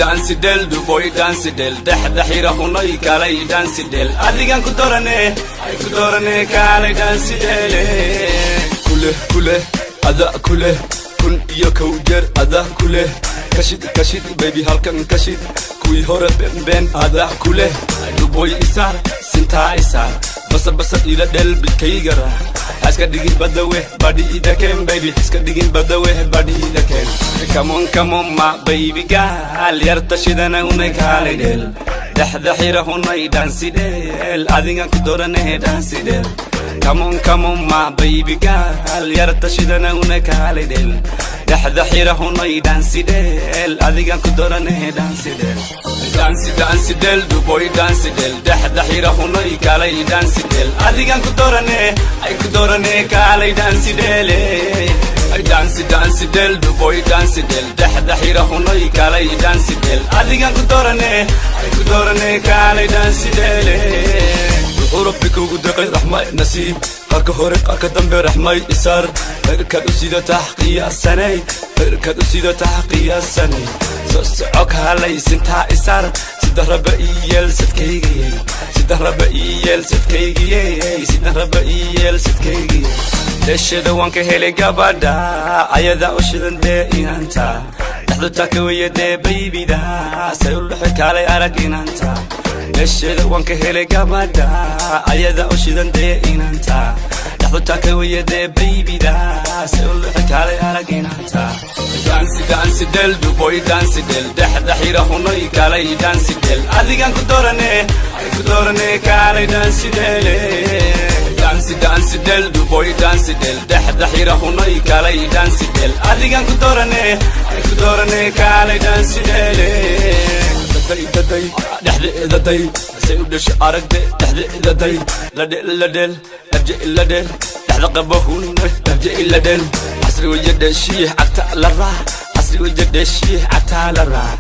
Dance del, duboy dance del, dhexda xira hunay, kalay dance del, adigan ku dorane, ay ku dorane, kaalay dance dele. Kuleh, kuleh, ada kuleh, 1001 jeer ada kuleh. Kashid, kashid, baby, halkan kashid, kuwii hore beenbeen, ada kuleh. Duboy isaar, sintaa isaar, basa basa ila dhel, bidkayga raac, iska dhigin badawe, badhi ida ken, baby, iska dhigin badawe, badhi ida ken. Come on, come on, ma baby gaal, yarta shidana unay, kaalay dhel, dhexda xira hunay, dance dhel, adigan ku dorane, dance dhel. Come on, come on, ma baby gaal, yarta shidana unay, kaalay dhel, dhexda xira hunay, dance dhel, adigan ku dorane, dance dhel. Dance, dance del, duboy dance del, dhexda xira hunay, kaalay dance del, adigan ku dorane, ay ku dorane, kaalay dance dele. Ay dance, dance del, duboy dance del, dhexda xira hunay, kaalay dance del, adigan ku dorane, ay ku dorane, kaalay dance dele. Wuxuu Rabbi kugu deqay raxmay nasiib, qarka hore, qarka dambe, raxmay isaar, heerkaad u sidataa qiyaasanay, heerkaad u sidataa qiyaasanay. Soo soco, kaalay, sintaa isaar, sida raba ii yeel sadkaygiyey, sida raba ii yeel sadkaygiyey, sida raba ii yeel sadkaygiyey. Dheshada waan ka helay gabadha, ayadaa u shidan dee inanta, dhexdu taaka weeye dee baybida, say u dhexi, kaalay arag inanta. Dheshada waan ka helay gabadha, ayadaa u shidan dee inanta, dhexdu taaka weeye dee baybida, say u dhexi, kaalay arag inanta. Dance, dance del, duboy dance del, dhexda xira hunay, kaalay dance del, adigan ku dorane, ay ku dorane, kaalay dance dele. Dance, dance del, duboy dance del, dhexda xira hunay, kaalay dance del, adigan ku dorane, ay ku dorane, kaalay dance dele. Daday, daday, dhexda idaday, say u dhashay aragde, dhexda idaday, ladhe ila dhel, dhabje ila dhel, dhexda qaba hunay, dhabje ila dhel, casri waya dheshiye, cagta la raac, casri waya dheshiye, cagta la raac.